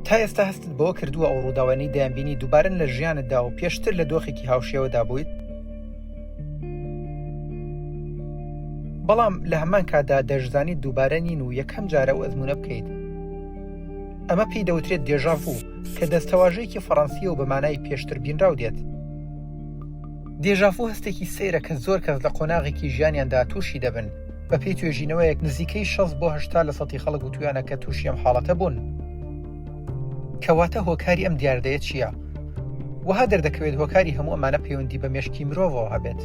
تا ئێستا هەستت بەوە کردووە ئەو ڕووداوانەی دەیانبینی دووبارەن لە ژیانتدا و پێشتر لە دۆخێکی هاوشێوەدا بوویت؟ بەڵام لە هەمان کاتدا دەشزانیت دووبارە نین و یەکەم جارە ئەو ئەزموونە بکەیت. ئەمە پێی دەوترێت دێژاڤوو کە دەستەواژەیەکی فەڕەنسییە و بە مانای پێشتر بینراو دێت. دێژاڤوو هەستێکی سەیرە کە زۆر کەس لە قۆناغێکی ژیانیاندا تووشی دەبن، بەپێی توێژینەوەیەک نزیکەی 60 بۆ 80 لە سەتی خەڵک وتویانە کە تووشی ئەم حاڵەتە بوون. کەواتە هۆکاری ئەم دیاردەیە چییە؟ وەها دەردەکەوێت هۆکاری هەموو ئەمانە پەیوەندی بە مێشکی مرۆڤەوە هەبێت.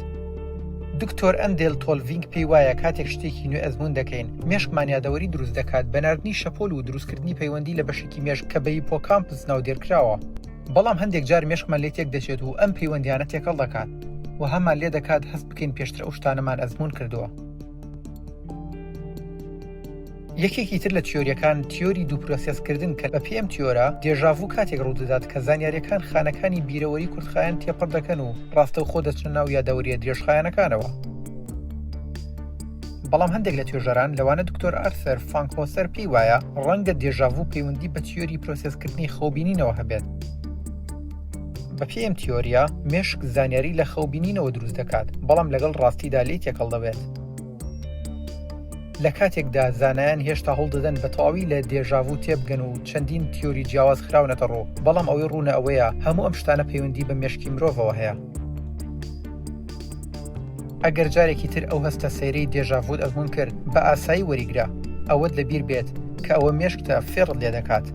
دکتۆر ئەندێل تۆلڤینگ پێی وایە کاتێک شتێکی نوێ ئەزموون دەکەین، مێشکمان یادەوەری دروست دەکات بە ناردنی شەپۆل و دروستکردنی پەیوەندی لە بەشێکی مێشک کە بە هیپۆکامپس ناودێرکراوە. بەڵام هەندێک جار مێشکمان لێ تێک دەچێت و ئەم پەیوەندیانە تێکەڵ دەکات و هەمان لێ دەکات هەست بکەین پێشتر ئەو شتانەمان ئەزموون کردووە. یەکێکی تر لە تیۆریەکان تیۆری دوو پرۆسێسکردن کە بە پێی ئەم تیۆرە دێژاڤوو کاتێک ڕوودەدات کە زانیاریەکان خانەکانی بیرەوەری کورتخایەن تێپەڕ دەکەن و ڕاستەوخۆ دەچنە ناو یادەوەریە درێژخایەنەکانەوە. بەڵام هەندێک لە توێژەران لەوانە دکتۆر ئارسەر فانکهۆسەر پێی وایە ڕەنگە دێژاڤوو پەیوەندی بە تیۆری پرۆسێسکردنی خەوبینینەوە هەبێت. بە پێی ئەم تیۆریە مێشک زانیاری لە خەوبینینەوە دروست دەکات بەڵام لەگەڵ ڕاستیدا لێی تێکەڵ دەبێت. لە کاتێکدا زانایان هێشتا هەوڵدەدەن بە تەواوی لە دێژاڤوو تێبگەن و چەندین تیۆری جیاواز خراونەتە ڕوو، بەڵام ئەوەی ڕوونە ئەوەیە هەموو ئەم شتانە پەیوەندی بە مێشکی مرۆڤەوە هەیە. ئەگەر جارێکی تر ئەو هەستە سەیرەی دێژاڤووت ئەزموون کرد، بە ئاسایی وەریگرە، ئەوەت لەبیر بێت کە ئەوە مێشکتە فێڵت لێدەکات.